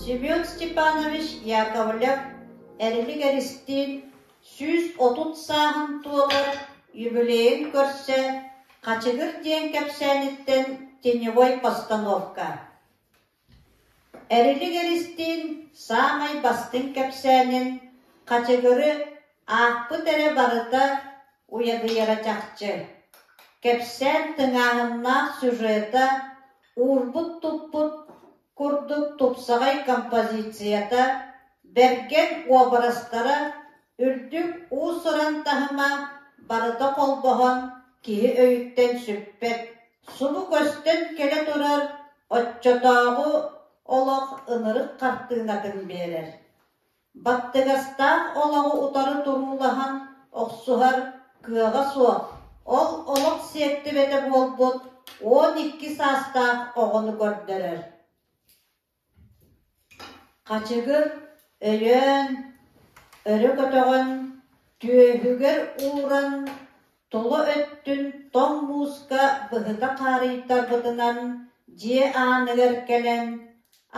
Семен Степанович Яковлев Эрилик Эристиин 130 сааһын туолар юбилейын көрсө «Хачыгыр» диэн кэпсээниттэн теневой постановка. Эрилик Эристиин саамай бастыҥ кэпсээнин «Хачыгыры» аахпыт эрэ барыта уйадыйара чахчы. Кэпсээн тыҥааһыннаах сюжета, уурбут-туппут курдук тупсаҕай композицията, бэргэн уобарастара, үрдүк уус-уран таһыма барыта холбоһон киһи өйүттэн сүппэт, субу көстөн кэлэ турар оччотооҕу олох ынырык хартыынатын биэрэр. Баттыгастаах олоҕу утары туруулаһан охсуһар кыаҕа суох, ол олох сиэртибэтэ буолбут 12 саастаах оҕону көрдөрөр. Хачыгыр өйөөн, өрө көтөҕөн, түөһүгэр ууран, тула өттүн тоҥ мууска быһыта хаарыйтарбытынан дьиэ ааныгар кэлэн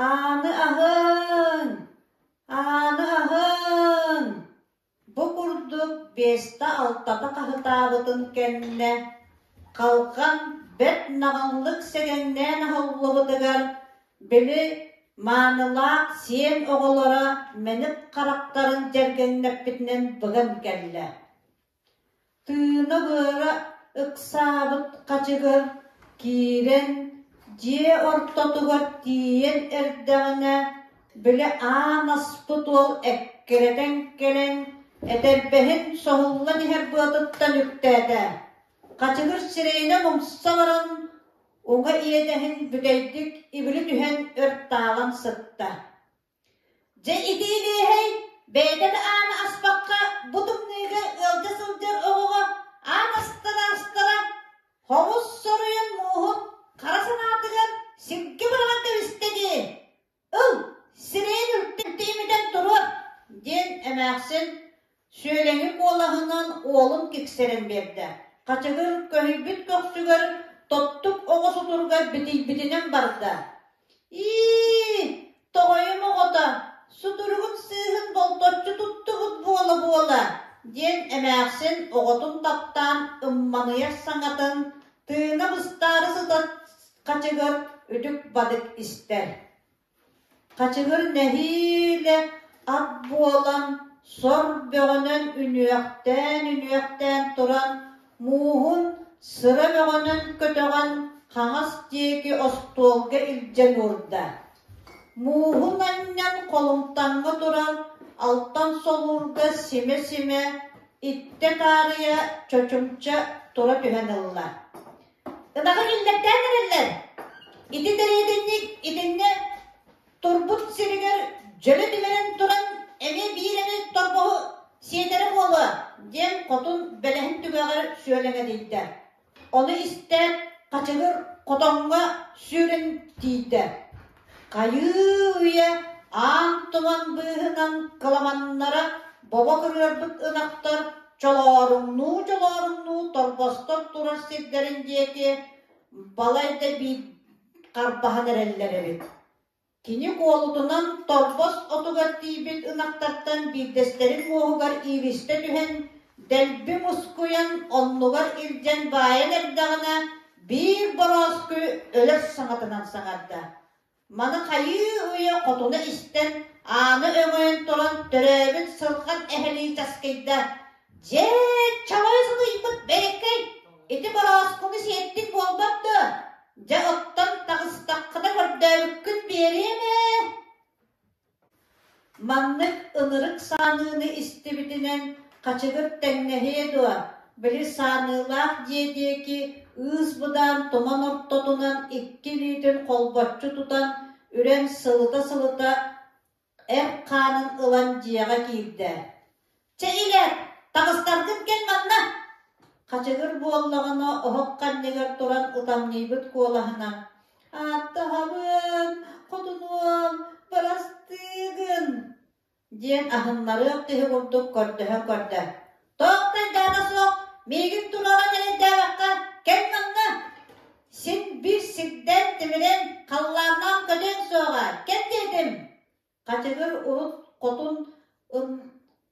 «Ааны аһыҥ! Ааны аһыҥ!» Бу курдук биэстэ-алтата хаһытаабытын кэннэ, халҕан бэрт наҕыллык сэгэҥнээн аһыллыбытыгар, били маанылаах сиэн оҕолоро мэник харахтарын дьэргэҥнэппитинэн быган кэллэ. Тыына-быара ыксаабыт хачыгыр киирэн дьиэ ортотугар тиийэн эрдэҕинэ, били аан аспыт уол эккирэтэн кэлэн, этэрбэһин соһуллан иһэр быатыттан үктээтэ. Хачыгыр сирэйинэн умса баран, уҥа иэдэһин бүтэйдик ибили түһэн өр таалан сытта. Дьэ ити илиэһэй бэйэтэ да ааны аспакка бу тымныыга ыалдьа сылдьар оҕоҕо аан астара-астара хомус соруйан мууһун хара санаатыгар сиргэ быраҕан кэбистэ дии. Ыл, сирэйин үлтү имитэн туруор, диэн эмээхсин Сүөлэҥи куолаһынан уолун киксэрэн биэрдэ. Хачыгыр көһүйбүт көхсүгэр тоттук оҕо сутуруга битийбитинэн барда. Ии, тоҕойум оҕото, сутуругун сыыһын болточчу туттубут буола-буола, диэн эмээхсин оҕотун таптаан ымманыйар саҥатын тыына быстаары сытар хачыгыр үтүк-бадык истэр. Хачыгыр нэһиилэ ат буолан, сор бөҕөнөн үнүөхтээн-үнүөхтээн туран, мууһун сыра бөҕөнөн көтөҕөн хаҥас диэки остуолга илдьэн уурда. Мууһун анньан холумтаҥҥа туран, алтан солуурга симэ-симэ, иттэ таарыйа чочумча тура түһэн ылла. Ынаҕы киллэртээн эрэллэр. Ити дэриэбинньик итиннэ турбут сиригэр дьөлө түбэрэн туран эмиэ биир эмэ торбоһу сиэтэрэ буолуо диэн хотун бэлэһин түгэҕэр сүөлэҥэдийдэ. Ону истээт хачыгыр хотоҥҥо сүүрэн тиийдэ. Хайыы-үйэ аан туман быыһынан кыламаннара бобо кырыарбыт ынахтар чолооруҥнуу-чолооруҥнуу торбостор турар сирдэрин диэки балайда биир харбаһан эрэллэр эбит. Кини куолутунан торбос отугар тиийбит ынахтартан биирдэстэрин муоһугар иилистэ түһэн, дэлби мускуйан оннугар илдьэн баайан эрдэҕинэ, биир борооску өлөр саҥатынан саҥарда. Маны хайыы-үйэ хотуна истэн, ааны өҥөйөн туран төрөөбүт сырҕан эһэлии часкыйда: «Дьэ, чалайа сытыйбыт бэйэккэй, ити борооскуну сиэттиҥ буолбат дуо? Дьэ, оттон таҕыстаххына көрдөөбүккүн биэриэм ээ!» Маннык ынырык сааныыны истибитинэн хачыгыр тэҥнэһиэ дуо, били сааныылаах дьиэ диэки ыыс-быдаан туман ортотунан икки илиитин холбоччу тутан үрэн сылыта-сылыта эр хаанын ылан дьиэҕэ киирдэ. «Чэ, илээт, таҕыстаргын кэл манна!» Хачыгыр буоллаҕына оһох ханньыгар туран ытамньыйбыт куолаһынан «Ааттаһабын, хотунуом, бырастыы гын» диэн аһыннарыах киһи курдук көрдөһөн көрдө. «Туох да дьаата суох, миигин туруоран эрэйдээбэххэ, кэл манна! Син биир сирдэн тимирэн халлааннаан көтүөҥ суоҕа, кэл диэтим!» Хачыгыр урут хотун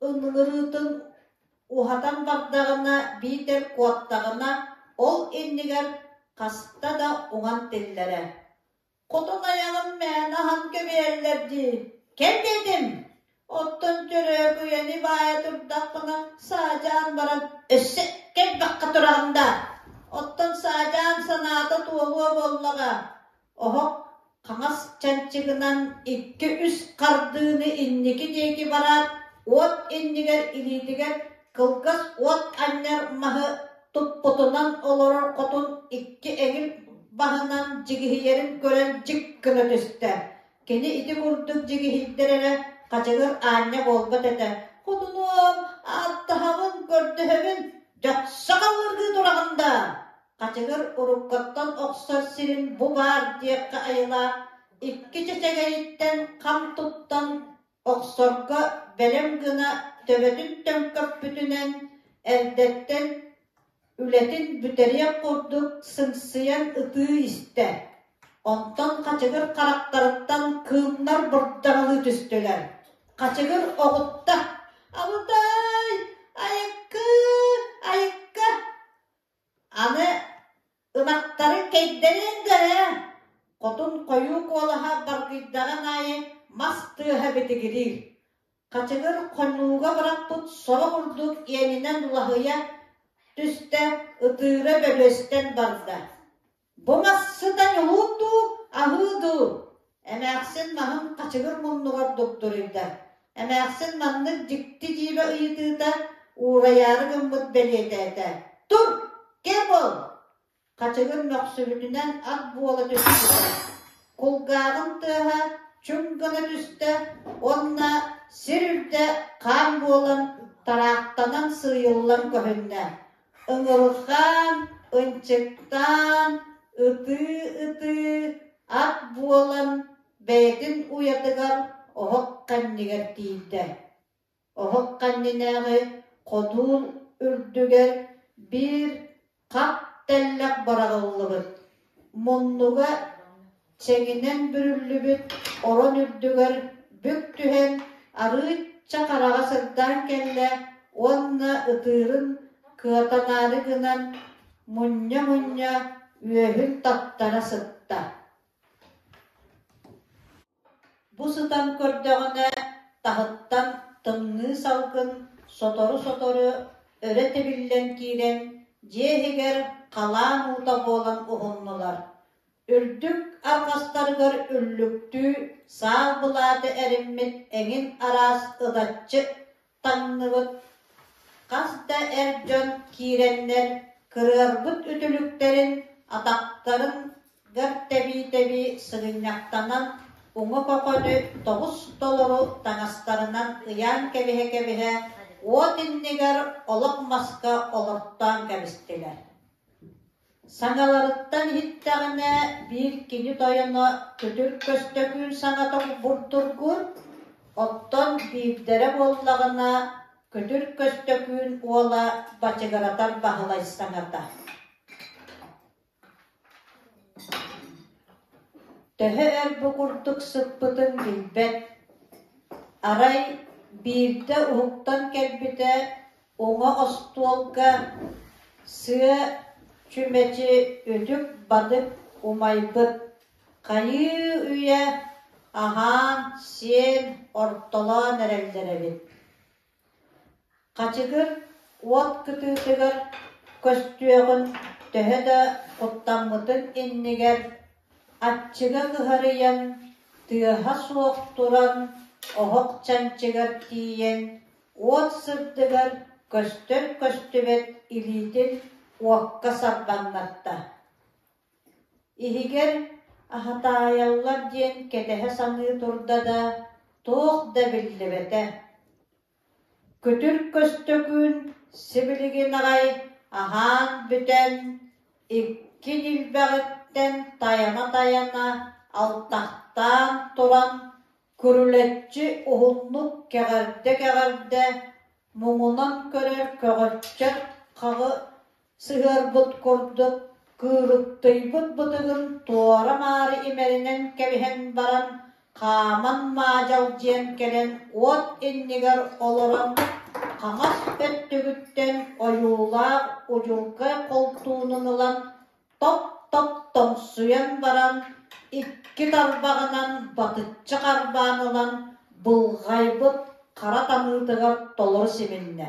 ыҥырыытын уһатан бардаҕына биитэр куоттаҕына, ол иннигэр хаста да уҥан тиллэрэ. Хотун айаҕын мээнэ аһан кэбиһэллэр дии, кэл диэтим. Оттон Чөрөөкүйэни баайа турдахпына саадьаан баран өссө кэлбэххэ тураҕын да. Оттон саадьаан санаата туолуо буоллаҕа. Оһох хаҥас чанчыгынан икки-үс хардыыны инники диэки бараат, уот иннигэр илиитигэр кылгас уот анньар маһы туппутунан олорор хотун икки эҥил баһынан дьигиһийэрин көрөн дьик гына түстэ. Кини ити курдук дьигиһийдэр эрэ хачыгыр аанньа буолбат этэ. Хотунуом, ааттаһабын, көрдөһөбүн, дьохсо халлыргыы тураҕын да! Хачыгыр уруккуттан охсор сирин бу баар диэххэ айылаах икки чэчэгэйиттэн хам туттан охсорго бэлэм гына төбөтүн төҥкөппүтүнэн эрдэттэн үлэтин бүтэриэх курдук сыҥсыйан ытыы истэ. Онтон хачыгыр харахтарыттан кыымнар бурдаҥалыы түстүлэр. Хачыгыр оҕутта: «Абытай! Айыккы! Айыкка!» Аны ынахтары кэйдэриэҥ да ээ, хотун хойуу куолаһа баргыйдаҕын аайы мас тыаһа битигириир. Хачыгыр хонууга бырахпыт соро курдук иэнинэн улаһыйа түстэ, ытыыра бөлүөстэн барда. Бу мас сыта ньулуун дуу, аһыы дуу? Эмээхсин маһын хачыгыр муннугар дугдуруйда. Эмээхсин маннык дьикти-дьиибэ ыйытыыта уурайаары гыммыт бэлиэтээтэ. Тур, киэр буол! Хачыгыр мөхсүбүтүнэн ат буола түспүтэ. Кулгааҕын тыаһа чуҥ гына түстэ уонна сир үрдэ хаан буолан тараахтанан сыыйыллан көһүннэ. Ыҥырҕаан, ынчыктаан, ытыы-ытыы ат буолан бэйэтин уйатыгар оһох кэннигэр тиийдэ. Оһох кэннинээҕи ходуул үрдүгэр биир хах тэллэх быраҕыллыбыт, муннуга чэҥинэн бүрүллүбүт орон үрдүгэр бүк түһэн арыычча хараҕа сырдаан кэллэ уонна ытыырын кыатанаары гынан мунньа-мунньа үөһүн таттара сытта. Бу сытан көрдөҕүнэ таһыттан тымныы салгын сотору-сотору өрө тибиллэн киирэн дьиэ иһигэр халаан уута буолан уһуннулар. Үрдүк арҕастарыгар үллүктүү саал былааты эриммит эҥин араас ытаччы таҥныбыт хас да эр дьон киирэннэр кырыарбыт үтүлүктэрин атахтарыгар тэбии-тэбии сыгынньахтанан уҥа көхөнү тобус-толору таҥастарынан ыйаан кэбиһэ-кэбиһэ уот иннигэр олох маска олортоон кэбистилэр. Саҥаларыттан иһиттэҕинэ биир кини тойоно күтүр Көстөкүүн саҥата бурдургуур, оттон биирдэрэ буоллаҕына Күтүр Көстөкүүн уола Бачыгыратар Баһылай саҥата. Төһө өр бу курдук сыппытын билбэт, арай биирдэ уһуктан кэлбитэ уҥа остуолга сыа чүмэчи үтүк-бадык умайбыт, хайыы-үйэ аһаан-сиэн ортолоон эрэллэр эбит. Хачыгыр уот кытыытыгар көстүөҕүн төһө да куттаммытын иннигэр аччыга кыһарыйан, тыаһа суох туран оһох чанчыгар тиийэн уот сырдыгар көстөр-көстүбэт илиитин уокка сарбаҥнатта. Иһигэр аһатаайаллар диэн кэтэһэ саныы турда да, туох да биллибэтэ. Күтүр Көстөкүүн сибилигин аҕай аһаан бүтэн, икки ньилбэҕиттэн тайана-тайана алтахтаан туран Күрүлэччи уһуннук кэҕэрдэ-кэҕэрдэ муҥунан көрөр көҕөччөр хаҕы сыһыарбыт курдук кыырыктыйбыт бытыгын туора-маары имэринэн кэбиһэн баран. Хааман маадьалдьыйан кэлэн уот иннигэр олорон хаҥас өттүгүттэн ойуулаах удьурҕай холтуунун ылан топ-топ тоҥсуйан баран икки тарбаҕынан батыччы харбаан ылан былҕайбыт хара таныытыгар толору симиннэ.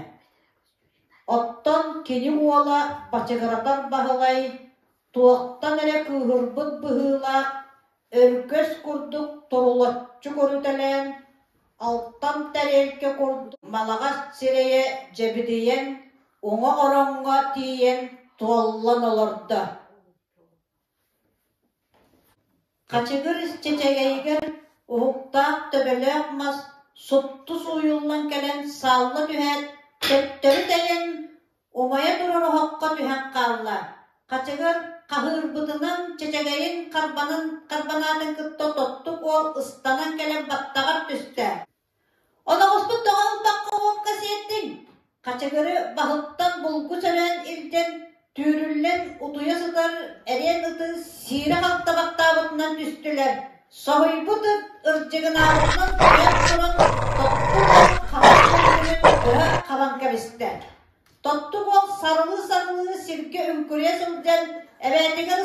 Оттон кини уола Бачыгыратар Баһылай туохтан эрэ кыыһырбыт быһыылаах өргөс курдук торулаччы көрүтэлээн, алтан тэриэлкэ курдук малаҕас сирэйэ дьэбидийэн, уҥа ороҥҥо тиийэн туоллан олордо. Хачыгыр чэчэгэйигэр уһуктаах төбөлөөх мас супту сууйуллан кэлэн саалла түһээт, төттөрү тэйэн умайа турар оһоххо түһэн хаалла. Хачыгыр хаһыырбытынан чэчэгэйин харбанын харбанаатын кытта тоттук уол ыстанан кэлэн баттаҕар түстэ. Оноҕоспут тоҕо ылбакка уокка сиэттиҥ? Хачыгыры баһыттан булгу сөрөөн илдьэн, түүрүллэн утуйа сытар эриэн ыты сиирэ-халта баттаабытынан түстүлэр. Соһуйбут ыт ырдьыгынаабытынан ойон туран тоттук уол хаҥас өттүнэн быһа хабан кэбистэ. Тоттук уол сарылыы-сарылыы сиргэ үҥкүрүйэ сылдьан эбээтигэр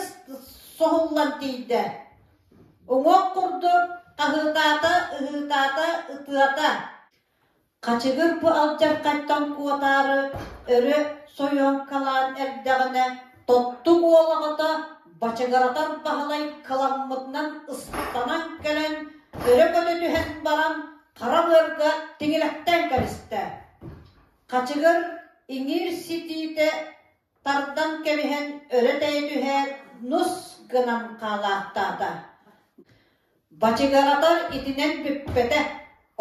соһуллан тиийдэ. Уҥуох курдук хаһыытаата, ыһыытаата, ытыата. Хачыгыр бу алдьархайтан куотаары өрө сойуоҥкалаан эрдэҕинэ, тоттук уол аҕата Бачыгыратар Баһылай кыламмытынан ыстанан кэлэн, өрө көтө түһэн баран, хара быарга тиҥилэхтээн кэбистэ. Хачыгыр иҥиир ситиитэ тардан кэбиһэн өрө тэйэ түһээт нус гынан хаалаахтаата. Бачыгаратар итинэн бүппэтэ,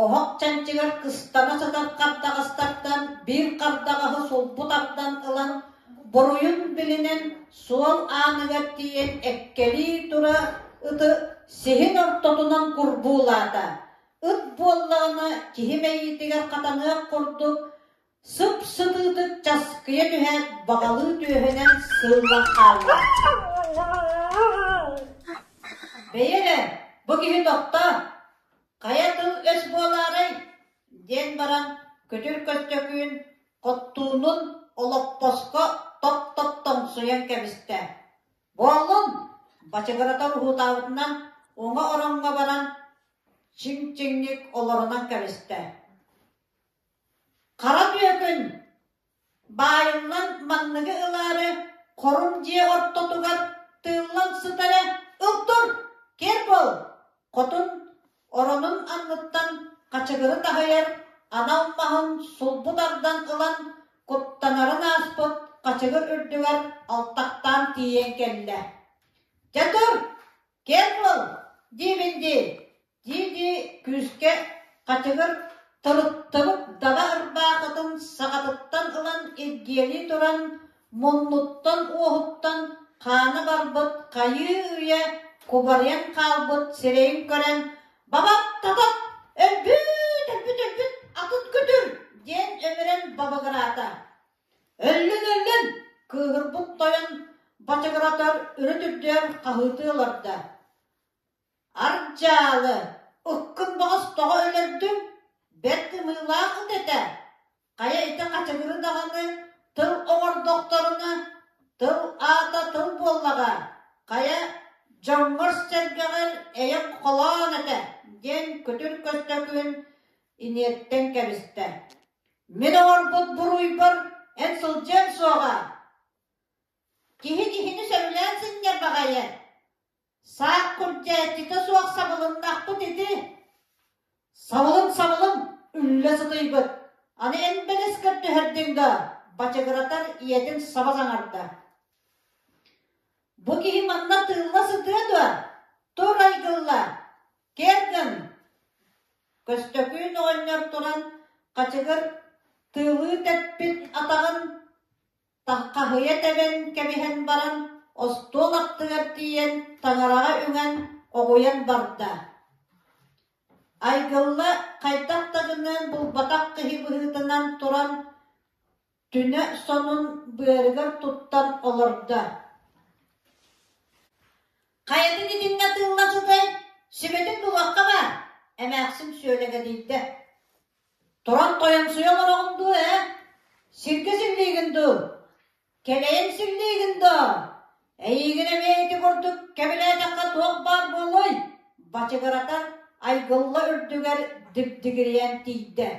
оһох чанчыгар кыстана сытар хардаҕастартан биир хардаҕаһы сулбу тардан ылан, буруйун билинэн суол ааныгар тиийэн эккэлии тура ыты сиһин ортотунан курбуулаата. Ыт буоллаҕына киһи мэйиитигэр хатаныах курдук Сып-сытыытык часкыйа түһээт, баҕалыы түөһүнэн сыыллан хаалла. «Бэйи эрэ, бу киһи тохтоо, хайа тыл-өс буолаарай?» диэн баран Күтүр Көстөкүүн хоттуунун олоппоско топ-топ тоҥсуйан кэбистэ. «Буоллун!» бачыгыратар уһуутаабытынан уҥа ороҥҥо баран чиҥ-чиҥник олорунан кэбистэ. Хара түөкүн баайыллан манныгы ылаары хорум дьиэ ортотугар тыыллан сытар ээ, ыл тур, киэр буол! Хотун оронун анныттан хачыгыры таһыйар анал маһын сулбу тардан ылан куттанарын ааспыт хачыгыр үрдүгэр алтахтаан тиийэн кэллэ. Дьэ тур, киэр буол, диибин дии дии-дии күүскэ хачыгыр тырыттыбыт даба ырбаахытын саҕатыттан ылан илгиэлии туран муннуттан-уоһуттан хаана барбыт хайыы-үйэ кубарыйан хаалбыт сирэйин көрөн «Бабат-татат! Өлбүт, өлбүт, өлбүт, атын күтүр!» диэн өмүрэн бабыгыраата. «Өллүн, өллүн!» кыыһырбыт тойон бачыгыратар үрүт үрдүгэр хаһыытыы олордо. Ардьаалы, ыккын баҕас тоҕо өлөрдүҥ? Бэрт ымыылаах ыт этэ. Хайа ити хачыгыры даҕаны тыл оҥордохторуна, тыл аата тыл буоллаҕа. Хайа, дьоҥҥор-сэргэҕэр эйэҥ холоон этэ, диэн Күтүр Көстөкүүн иниэттэн кэбистэ. Мин оҥорбут буруйбар эн сылдьыаҥ суоҕа. Киһи киһини сөбүлээн сынньар баҕайы. Саах күрдьээччитэ суох сабылыннахпыт ити. Сабылын, сабылын, үллэ сытыйбыт. Аны эн бэлэс көрдөһөрдүҥ да, бачыгыратар ийэтин саба саҥарда. Бу киһи манна тыылла сытыа дуо? Тур айгылла, кэр гын. Көстөкүүн оҕонньор туран хачыгыр тыылыы тэппит атаҕын Хаһыйа тэбэн кэбиһэн баран, остуол аттыгар тиийэн таҥараҕа үҥэн оҕуйан барда. Айгылла хайдах да гыныан булбатах киһи быһыытынан туран, түнэ сонун быарыгар туттан олордо. Хайатын итиннэ тыылла сытай, сүбэтин булуохха баар. Эмээхсин сүөлэгэдийдэ: «Туран тойомсуйа олороҕун дуу, ээ? Сиргэ силлиигин дуу? Кэлэйэн силлиигин доо? Эйиигин эмиэ ити курдук кэбилээтэххэ туох баар буолуой?» бачыгыратан Айгылла үрдүгэр дибдигирийэн тиийдэ.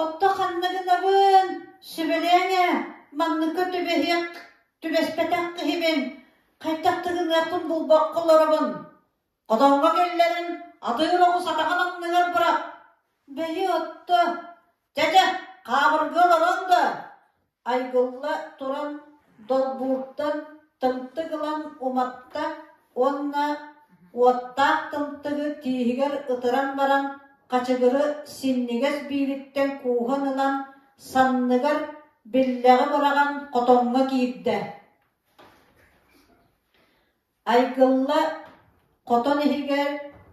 «Отто ханна гынабын? Сүбэлээҥ ээ, манныкка түбэһиэх түбэспэтэх киһибин, хайдах да гыныахпын булбакка олоробун. Хотоҥҥо киллэрэн атыыр оҕус атаҕын анныгар бырах. Бэйи отто, чэ-чэ, хаабырга олорон да, Айгылла туран долбууртан тымтык ылан уматта уонна уоттаах тымтыгы тииһигэр ытыран баран хачыгыры синньигэс биилиттэн кууһан ылан санныгар биллэҕи быраҕан хотоҥҥо киирдэ. Айгылла хотон иһигэр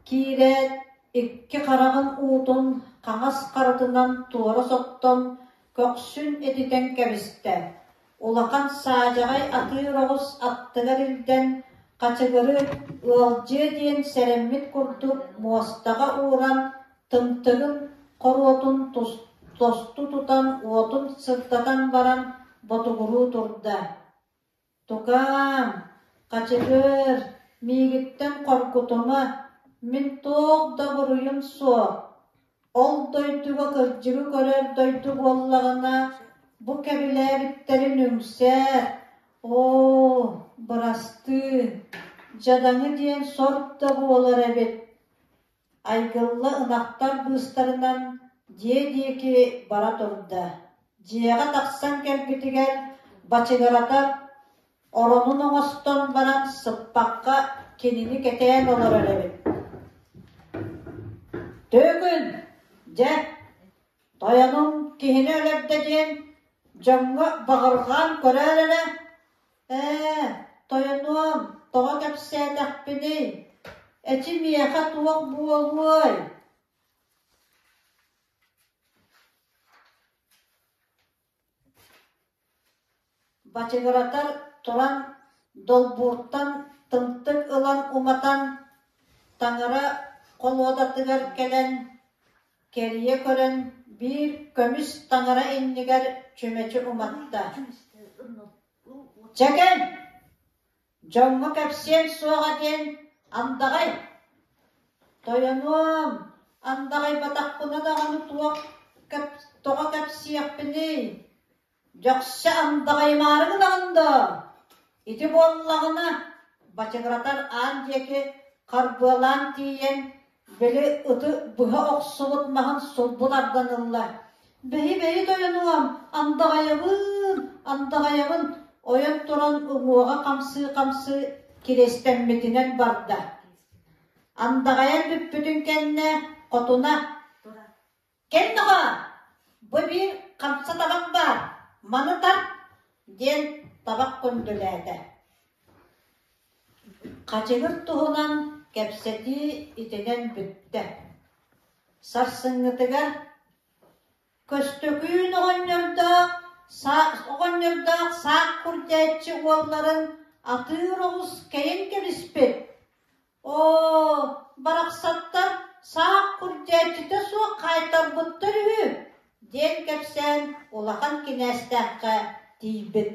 киирээт, икки хараҕын уутун хаҥас харытынан туора соттон, көхсүн этитэн кэбистэ. Улахан саадьаҕай атыыр оҕус аттыгар илдьэн, хачыгыры ыалдьыа диэн сэрэммит курдук муостаҕа ууран, тымтыгын хоруотун тосту тутан уотун сырдатан баран ботугуруу турда. Тукаам, хачыгыр, миигиттэн хоргутума, мин туох да буруйум суох. Ол дойдуга кырдьыгы көрөр дойду буоллаҕына, бу кэбилээбиттэрин үҥсээр, оо, бырастыы, дьадаҥы диэн сор да буолар эбит. Айгылла ынахтар быыстарынан дьиэ диэки бара турда. Дьиэҕэ тахсан кэлбитигэр бачыгыратар оронун оҥостон баран сыппакка кинини кэтээн олорор эбит. «Түөкүн, дьэ, тойонум киһини өлөрдө диэн дьоҥҥо баҕырҕаан көрөөр эрэ, Ээ, тойонуом, тоҕо кэпсээтэхпиний, эчи миэхэ туох буолуой Бачыгыратар туран долбууртан тымтык ылан уматан, таҥара холуодатыгар кэлэн кэрийэ көрөн биир көмүс таҥара иннигэр чүмэчи уматта. Чэкэн, дьоҥҥо кэпсиэм суоҕа диэн андаҕай, тойонуом, андаҕайбатахпына даҕаны туох тоҕо кэпсиэхпиний, дьөхсө андаҕайымаары гынаҕын дуо? Ити буоллаҕына, бачыгыратар аан диэки харбыалаан тиийэн Били ыты быһа охсубут маһын сулбу тардан ылла: «Бэйи-бэйи тойонуом, андаҕайабын, андаҕайабын» ойон туран уҥуоҕа хамсыы-хамсыы кириэстэммитинэн барда. Андаҕайан бүппүтүн кэннэ хотуна: «Кэл доҕоор, бу биир хамса табах баар, маны тарт» диэн табах күндүлээтэ. Хачыгыр туһунан кэпсэтии итинэн бүттэ. Сарсыҥҥытыгар Көстөкүүн оҕонньордоох оҕонньордоох саах курдээччи уолларын атыыр оҕус кэйэн кэбиспит. Оо, барахсаттар саах курдээччитэ суох хаайтарбыттар үһү диэн кэпсээн улахан кинээстээххэ тиийбит.